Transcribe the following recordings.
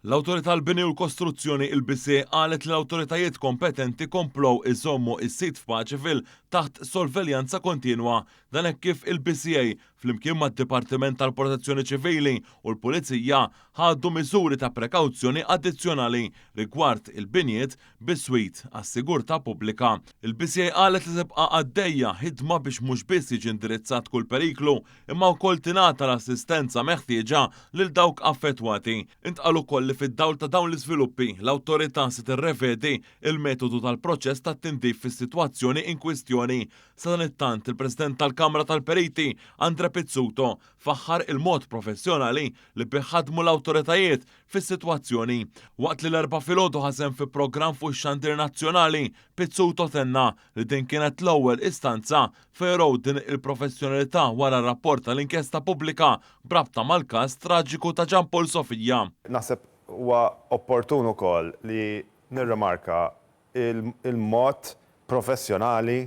L-Awtorità għall-Bini u l-Kostruzzjoni, il-BCA, qalet li l-awtoritajiet kompetenti komplow iżommu s-sit f'Paċeville taħt sorveljanza kontinwa. Dan hekk kif il-BCA, flimkien mad-Dipartiment tal-Protezzjoni Ċivili u l-Pulizija, ħadu miżuri ta' prekawzjoni addizzjonali rigward il-binjiet biswit għas-sigurtà pubblika. Il-BCA qalet li tibqa' għaddejja ħidma biex mhux biss jiġi indirizzat kull periklu imma wkoll tingħata l-assistenza meħtieġa lil dawk affettwati. Intqal ukoll li fid-dawl ta' dawn l-iżviluppi, l-Awtorità se tirrevedi l-metodu tal-proċess tat-tindif fis-sitwazzjoni inkwistjoni. Sadanittant, il-President tal-Kamra tal-Periti, Andre Pizzuto, faħħar il-mod professjonali li bih ħadmu l-awtoritajiet fis-sitwazzjoni. Waqt li l-Erbgħa filgħodu ħa sehem fi programm fuq ix-xandir nazzjonali, Pizzuto tenna li din kienet l-ewwel istanza fejn urew din il-professjonalità wara r-rapport tal-inkjesta pubblika b'rabta mal-każ traġiku ta' Jean Paul Sofia. Naħseb huwa opportun ukoll li nirrimarka il-mod professjonali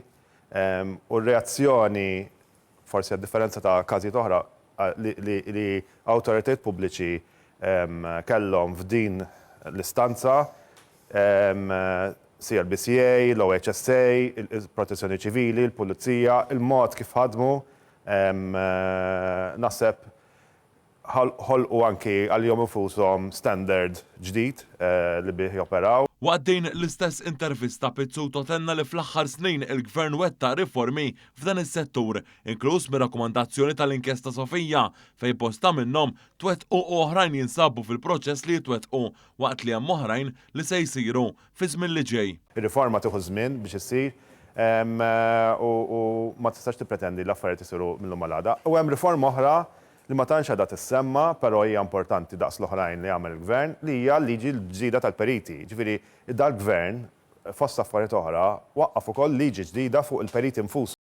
u r-reazzjoni, forsi għad-differenza ta' każijiet oħra, li awtoritajiet pubbliċi kellhom f'din l-istanza, sia l-BCA, l-OHSA, il-Protezzjoni Ċivili, il-Pulizija, il-mod kif ħadmu, naħseb ħolqu anki għalihom infushom standard ġdid li bih joperaw. Waqt din l-istess intervista Pizzuto tenna li fl-aħħar snin il-Gvern wettaq riformi f'dan is-settur, inkluż mir-rakkomandazzjoni tal-inkjesta Sofia, fejn bosta minnhom twettqu u oħrajn jinsabu fil-proċess li jitwettqu waqt li hemm oħrajn li se jsiru fiż-żmien li ġej. Ir-riforma tieħu ż-żmien biex issir u ma tistax tippretendi li l-affarijiet isiru mil-lum għal għada. U hemm riforma oħra li ma tantx għadha tissemma, però hija importanti daqs l-oħrajn li għamel il-Gvern, li hija l-liġi l-ġdida tal-periti. Jiġifieri dal-Gvern, fost affarijiet oħra, waqqaf ukoll liġi ġdida fuq il-periti nfushom.